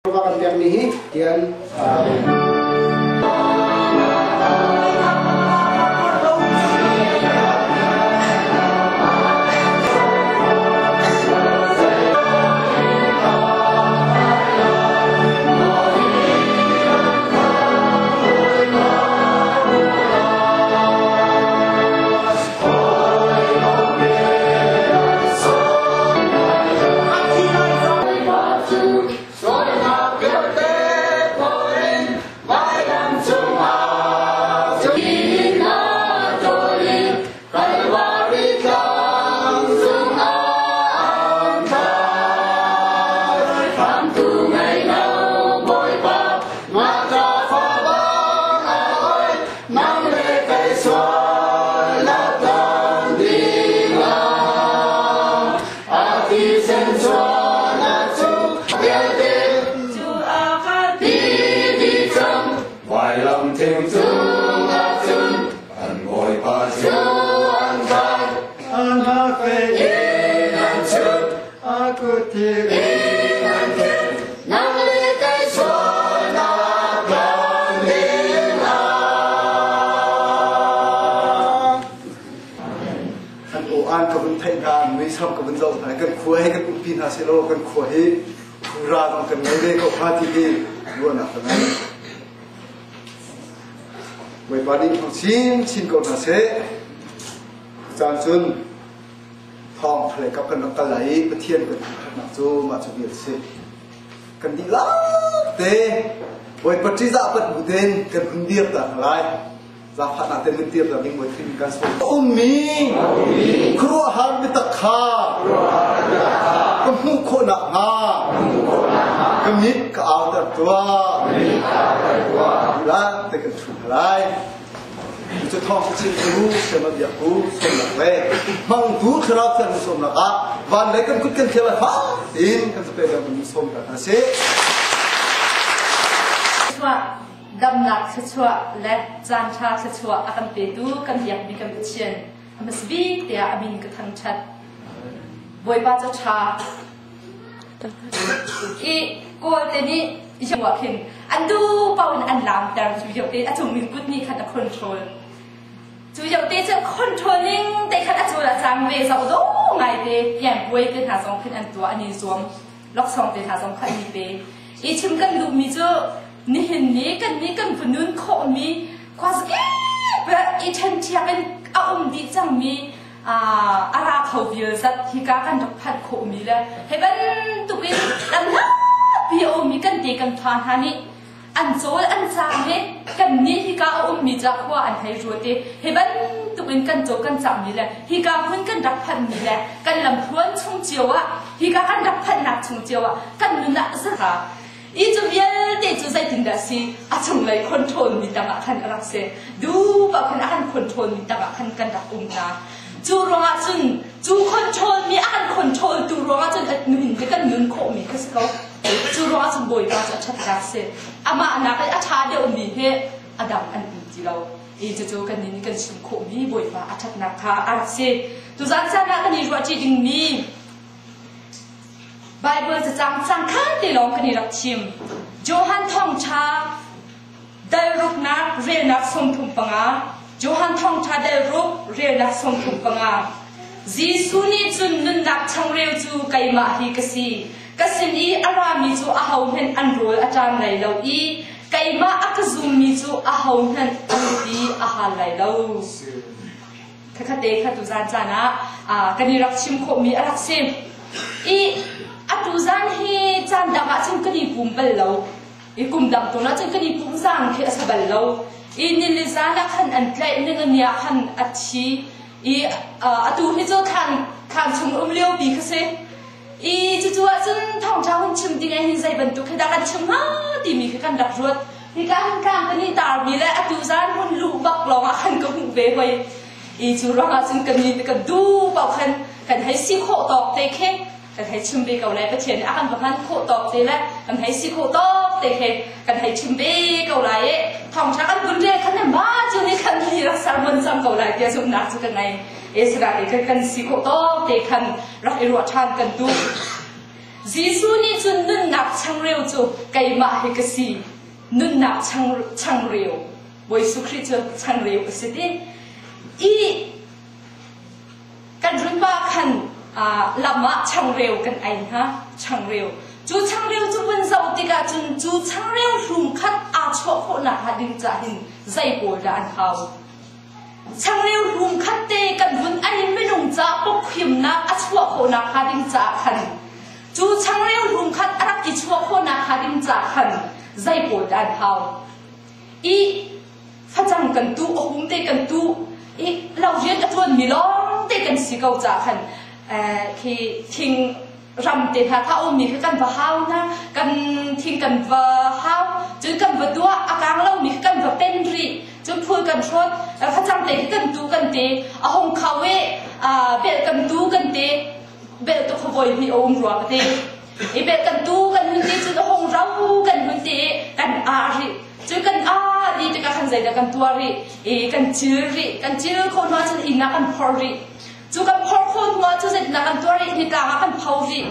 Kan pekmi hi tian An aw an ka vun theih hna, muisam ka vun zoh hna, kan khua hi kan umpi hna selaw kan khua hi phura zong kan ngei ve ko hnga ti hi ruahnak ka ngei. Bawipa nih hmang chinchin ko hna seh. Caan cun thawng thalei kap kan rak kal lai i Pathian kan thangṭhatnak cu mah cu vial si. Kan dihlak te Bawipa ṭihzah pat bu tein kan hun dir ta hna lai. Zaangfahnak te min tir ding Bawi Khrih kan sawm. Ummi khuaruahhar biatak kha ka hmuh khawh nakhnga ka mit ka auter tuah. Dihlak te kan ṭhu hna lai. Cu thawng chim tu sema biak ku sawmnak le hmangtu thlarau thiang sawmnak ah van lei kan kut kan thial lai fa tin kan pe dang sawm ka hna si. Damnak thluachuah le caanṭha thluachuah a kan petu kan biakmi kan Pathian a hmasa bik tiah a min ka thangṭhat. Bawipa cu ṭha. I Kawlte nih ah khin an duh paoh in an laamter cu lio te a cung min kut nih khan a control. Cu lio te cu controlling te khan a cul a cang ve zoh dawh ngai te pian puai te hna zong khin an tuah an i zuam. Laksawng te hna zong kha an i pe. I chim kan duhmi cu nihin ni kan nih kan vunun khawhmi khuazakip i ṭhenṭhiak in a um dih cangmi a ra kho vial zat hika kan rak phanh khawhmi le hi bantukin lam hlapi a ummi kan te kan ṭha hna nih an cawl an caang hi kannih hika a ummi ca khua an hei ruat i hi bantukin kan caw kan cangmi le hika hmun kan rak phanhmi le kan lamthluan chung cio ah hika kan rak phanhnak chung cio ah kan nun ah zara i cu vialte cu zeitindah si a chunglei control mi tangah khan a rak si duh khan a kan control mi tangah khan kan rak um hna cu ruangah cun cu control mi a kan control tu ruangah cun nuhin te kan nun khawh mi kha si ko Cu ruangah cun Bawipa cu a ṭhatnak si. Amah nak i a ṭha deuhmi hi a dang an um ti lo. I cucu kannih nih kan chim khawhmi Bawipa a ṭhatnak kha a rak si. Tuzan caan ah kan i ruahṭi dingmi Baibal cacang cangkhan te lawng kan i rak thim. Johan Thawngṭha Dal ruknak relnak 35. Johan Thawngṭha dal ruk relnak 35. Jesuh nih cun nunnak changreu cu keimah hi ka si. Ka sin i a rami cu ahohmanh an rawl a ṭam lai lo i keimah a ka zummi cu ahohmanh an ti a hal lai lo. Khakhat-te kha tuzan caan ah kan i rak chim khawhmi a rak si. I atu zan hi caan dang ah cun kan i pum bal lo. I kum dang tu cun kan i pum zang khi a sa bal lo. I nili zan ah khan an tlaih, ningani ah khan a thi. I atu hi cu thlan thlan chung um lio pi kha si. I cucu ahcun thawngṭha hun chim ding ah hin zei bantuk hi dah kan chim hnga timi khi kan rak ruat. Hika hin tlang kan i tarmi le atu zan hun luh bak lawng ah khan ka hmuh ve hoi. I cu ruangah cun kan ni kan duh paoh khan kan hei si khawh tawk te khi kan hei chim ve ko lai. Pathian nih a kan va hman khawh tawk te le kan hei si khawh tawk te khi kan hei chim ve ko lai i thawngṭha kan vun rel khan ma cu nih khan hi rak sermon cang ko lai tiah zumhnak cu ka ngei. Israel kan kan si khawh tawk te khan rak i ruah ṭhan kan duh. Jesuh nih cun nunnak changreu cu keimah hi ka si. Nunnak changreu. Bawi Jesuh Khrih cu changreu a si ti. I kan runpa khan lam ah changreu kan ei hna. Changreu. Cu changreu cu vun zoh tikah cun cu changreu hlum khat aa chuah khawhnak hnga ding cah hin zei pawl dah an hau? Changreu hlum khat te kan vun ei minung ca pawkhimnak a chuah khawhnak hnga ding caah khan cu changreu hlum khat a rak i chuah khawhnak hnga ding caah khan zei pawl dah an hau? I facang kan tuh, a hum te kan tuh, i lo rian a ṭuanmi lawng te kan si ko caah khan khi thing ram te hna kha a ummi kha kan va hau hna, kan thing kan va hau, cun kan va tuah, a kang lomi kha kan va pen rih, cun phul kan hrawt, facang te khi kan tu kan te, a hung kho i bel kan tu kan te, bel tu kha voi hnih a um rua ka ti. I bel kan tu kan hun ti cun a hung ro kan hun ti i kan ah rih. Cun kan ah dih tikah khan zeidah kan tuah rih? I kan cil rih. Kan cil khawh hnu ahcun inn ah kan phor rih. Cu kan phor khawh hnu ah cu zeitindah kan tuah rih? Nitlang ah kan pho rih.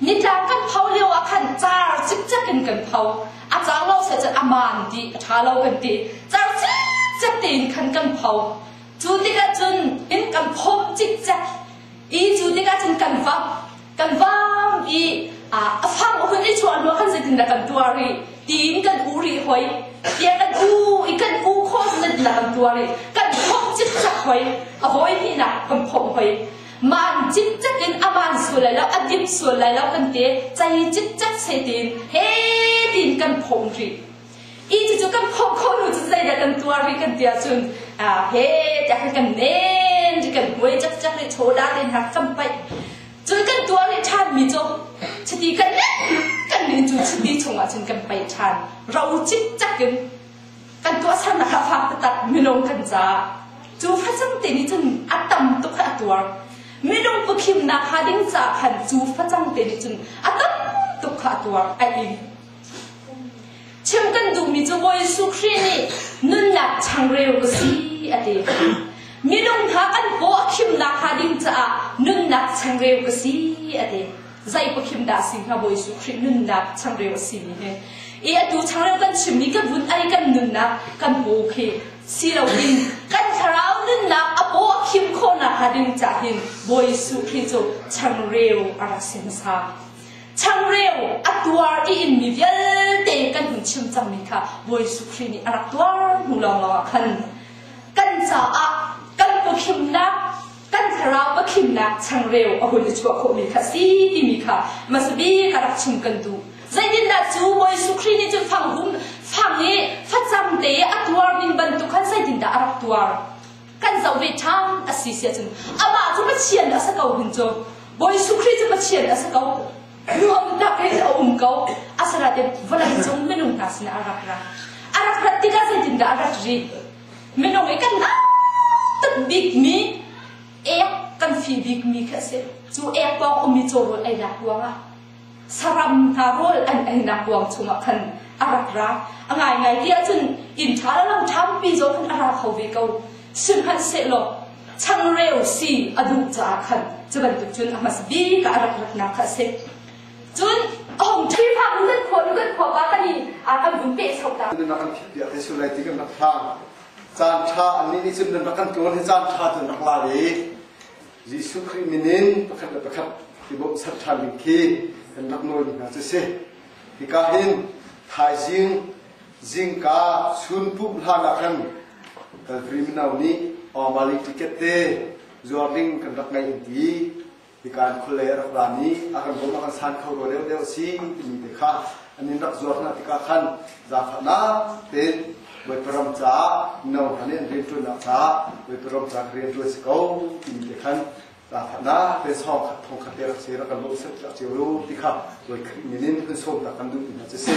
Nitlang kan pho lio ah khan car cikcek in kan pho. A car lo seh cun a maan dih, a ṭha lo kan ti. Car cikcek tein khan kan pho. Cu tikah cun in kan phomh cikcek. I cu tikah cun kan vamh. Kan vam i a fang a hun i chuah hnu ah khan zeitindah kan tuah rih tiin kan u rih hoi. Tiah kan u i kan u khawh zeitindah kan tuah rih. Kan phomh cikcek hoi. A hawi hnihnak kan phomh hoi. Maan cikcek in a maan sual lai lo, a dip sual lai lo kan ti. Cei cikcek se tiin he tiin kan phomh rih. I cucu kan phomh kho nu cu zeidah kan tuar rih kan ti ahcun he tiah khan kan nen kan hmuai cakcak rih chawda te hna kan paih. Cun kan tuar rih ṭhanmi cu chiti kan kan ning cu chiti chungah cun kan paih ṭhan. Ro cikcek in kan tuahsernak ah fak taktak minung kan caah cu facang te nih cun a tam tuk kha a tuar. Minung pakhimnak hnga ding caah khan cu facang te nih cun a tam tuk kha a tuar a ing. Chim kan duhmi cu Bawi Jesuh Khrih nih nunnak changreu ka si a ti. Minung hna kan paw a khimnak hnga ding caah nunnak changreu ka si a ti. Zei pakhim dah si hnga Bawi Jesuh Khrih nunnak changreu a simi hi. I atu changreu kan chimmi kan vun ei kan nunnak kan paw khi si loin kan thlarau nunnak a paw a khim khawhnak hnga ding cah hin Bawi Jesuh Khrih cu changreu a rak si hmasa. Changreu a tuar i inmi vialte kan hun chim cangmi kha Bawi Jesuh Khrih nih a rak tuar hnu lawnglawng ah khan kan caah kan pawkhimnak kan thlarau pakhimnak changreu a hun i chuah khawhmi kha si timi kha hmasabik a rak chim kan duh. Zeitindah cu Bawi Jesuh Khrih nih cun fanghum fang i facang te a tuar ning bantuk khan zeitindah a rak tuar? Kan zoh ve ṭhan a si si ahcun amah cu Pathian a si ko hun cu Bawi Jesuh Khrih cu Pathian a si ko. Nuamnak in a um ko. Asinain vawleicung minung hna sinah a rak ra. A rak rat tikah zeitindah a rat rih? Minung i kan tuk bikmi ek kan fi bikmi khi a si. Cu ek pawng ummi caw rawl einak ruangah saram hna rawl an einak kuang chungah khan a rak ra. A ngaingai ti ahcun inn ṭha le lam ṭhampi zong khan a ra kho ve ko. Sihmanhsehlaw changreu si a duh caah khan cu bantuk cun a hmasa bik ah a rak ratnak kha a si. Cun a hung ṭhi phak nu kan khua nu kan khua pa kan i kan vun peh chok ta. Nan rak kan phit piak te sulai ti kan rak hlang. Caan ṭha annih nih cun nan rak kan tlawn hi caan ṭha cun rak la ve. Jesuh Khrih min in pakhat le pakhat i bawmhchanh ṭhan ding khi kan rak nawl mi hna cu si. Hika hin thaizing zingka chun pumh hlan ah khan Calvary mino nih Awmali ticket te zuar ding kan rak ngeih an ti. Hika in khualei a rak ra mi a kan bawm a kan san kho rua deuh deuh a si timi te kha an in rak zuar hna tikah khan zaangfahnak tein Bawipa ram caah mino hna nih an rianṭuannak caah Bawipa ram caah ka rianṭuan si ko timi te khan zaangfahnak tein sawng khat thong khat te rak si rak kan bawmh set cio lu ti kha Bawi Khrih min in hun sawmnak kan duhmi hna cu si.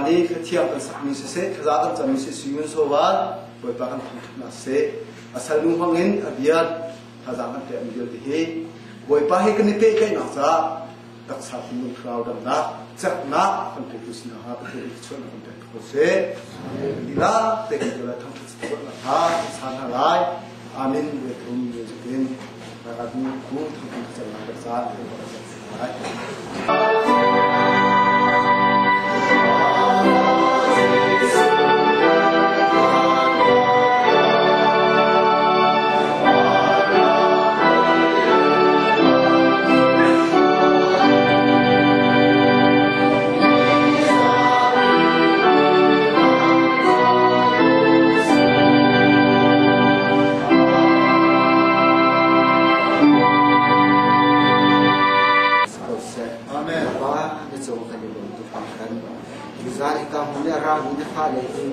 Ni thiang kan sakmi siseh, thlaza kan cammi si suyun sovan Bawipa kan thangṭhatnak siseh, a salnu hmangin a bia thazaang kan pekmi vialte hi Bawipa he kan i pehtlaihnak caah taksa thinlung thlarau damnak caknak kan petu si nakhnga Pathian nih thluachuahnak kan pek ko seh. Lila te kan kala thangṭhat chuahnak kha san hna lai. Amen. Ve thum ve zukin rakat mu thangṭhat cang nak caan. lai. Amen. Pa na cung kan i lawm tuk hringhran. Tuzaan hika hmun i a rami na fale hi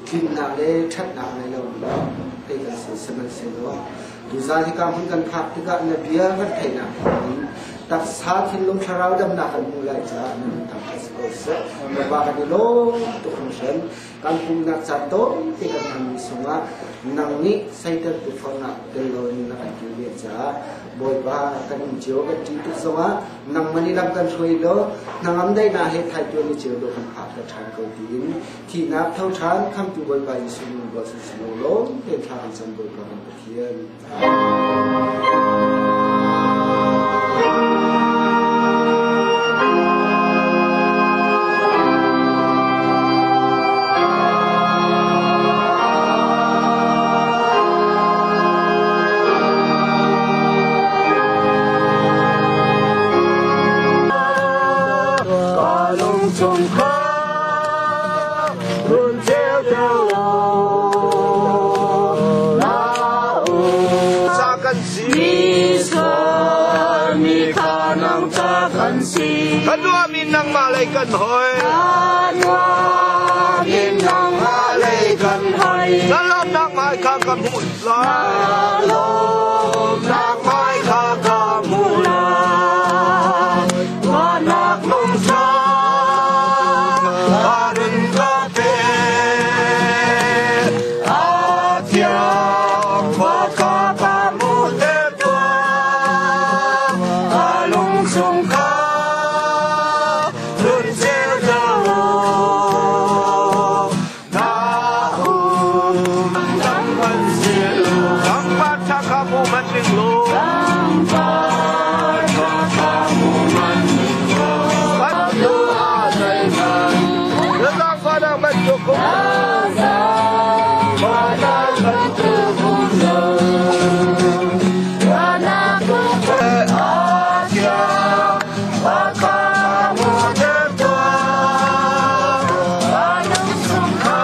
tlinnak le ṭhatnak ngei lomi kei kan si sihmanhsehlaw tuzaan hika hmun kan phak tikah na bia kan theihnak thawngin taksa thinlung thlarau damnak kan hmuh lai caah na min thangṭhat si ko seh. Bawipa kan i lawm tuk hringhran. Kan pumnak caan tawite kan hmanmi sungah nang nih Satan tukforhnak tel loin na kan kilven caah Bawipa kan um cio kan ṭih tuk zongah nangmah nih lam kan hruai law hnangam daihnak he thaituan i ceu dawh kan phak ta ṭhan ko tiin thihnak tho ṭhan khamtu Bawipa Jesuh min ruah sin lawm tein thla kan cam Bawipa kan Pathian. Ka lung chung kha run cheu deuh law na Ca kan si. Mi kha nang ca kan si. Kan nuam in nangmah lei kan hoi. Kan nuam in nangmah lei kan hoi. Na lawmnak hmai kha ka hmuh lai. Na lawmnak hmai kha ka hmuh lai. Ruahnak lungsa ka run ka pe. A thiang khua kha ka hmuh te tuah. Ka lung chung kha run cheu law. Na um dang kan si lo. Dang pa tha ka mu man ning lo. Dang pa tha ka mu man ning lo. Tu a dai man. Dang pa dang man tu kum. Dang pa dang man tu kum lo. Wa na ku A thiang pa ka mu te tua. Ka lung chung kha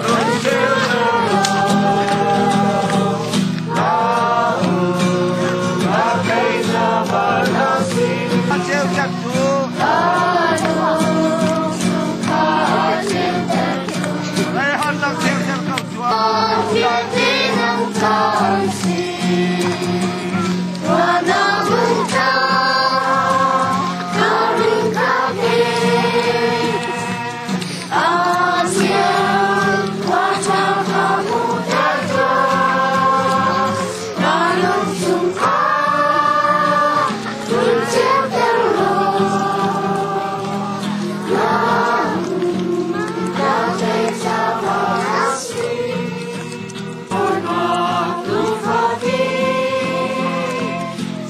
run cheu law. Na um na kei na ba na si. A cheu chat tu. Ka lung chung kha cheu chat tu. Lai han lang cheu chat kau chua. Thiên ti nang chan si. Wa na mung ta ka run ka pe. A thiang wa tha ka mu ta tua. Ka lung chung kha run cheu ter law. Na ka te cha pa na si. Tu fa ti.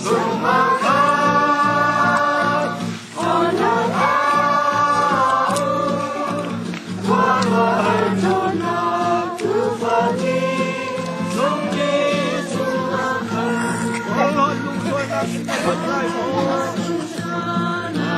Sung ma kha. Na ka. Wa wa Tu na tu fa ti. Sung ni sung ma kha. Lo lung chua na si ka lai mo. Na